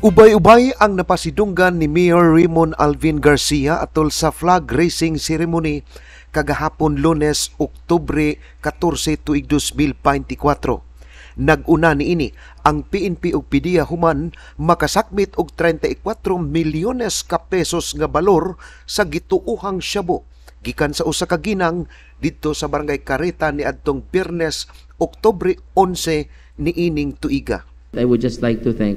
Ubay-ubay ang napasidunggan ni Mayor Raymond Alvin Garcia atol sa flag raising ceremony kagahapon, Lunes, Oktubre 14, tuig 2024. Nag-una niini ang PNP ug PDEA human makasakmit og 34 milyones ka pesos nga balor sa gituohang shabu gikan sa usa ka ginang didto sa Barangay Carita niadtong Biyernes, Oktubre 11 niining tuiga. I would just like to thank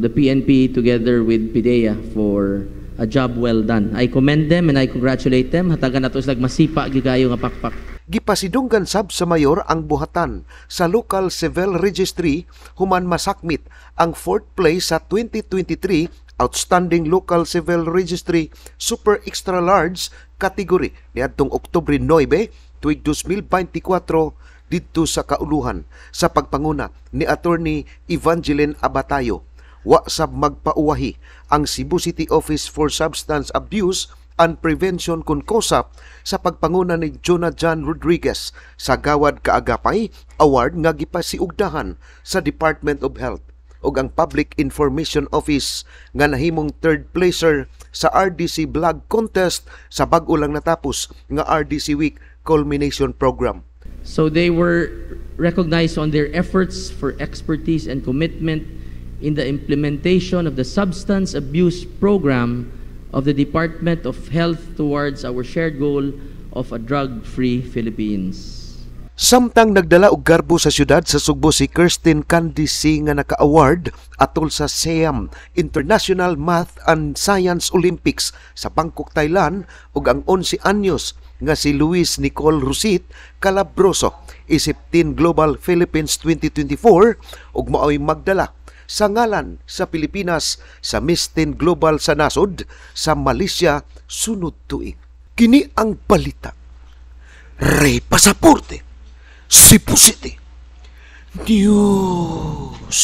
the PNP together with PDEA for a job well done. I commend them and I congratulate them. Hatagan nato sila masipa gyud kayo nga pakpak. Gipasidunggan sab sa mayor ang buhatan sa local civil registry human masakmit ang fourth place sa 2023 Outstanding Local Civil Registry Super Extra Large category niadtong Oktubre 9 tuig 2024 didto sa Kauluhan sa pagpanguna ni Attorney Evangeline Abatayo. Wa sab magpauwahi ang Cebu City Office for Substance Abuse and Prevention kon COSAP sa pagpanguna ni Jonah John Rodriguez sa Gawad Kaagapay Award nga gipasiugdahan sa Department of Health ug ang Public Information Office nga nahimong third placer sa RDC Blog Contest sa bag-o lang natapos nga RDC Week Culmination Program. So they were recognized on their efforts for expertise and commitment in the implementation of the substance abuse program of the Department of Health towards our shared goal of a drug-free Philippines. Samtang nagdala og garbo sa syudad sa Sugbo si Kirsten Candice nga naka-award atol sa SIAM International Math and Science Olympics sa Bangkok, Thailand ug ang 11 anyos nga si Luis Nicole Rusit Calabroso isip Teen Global Philippines 2024 ug maoy magdala sa ngalan sa Pilipinas sa Miss Teen Global sa nasod sa Malaysia sunod tuig. Kini ang balita. Ray Pasaporte, Cebu City News.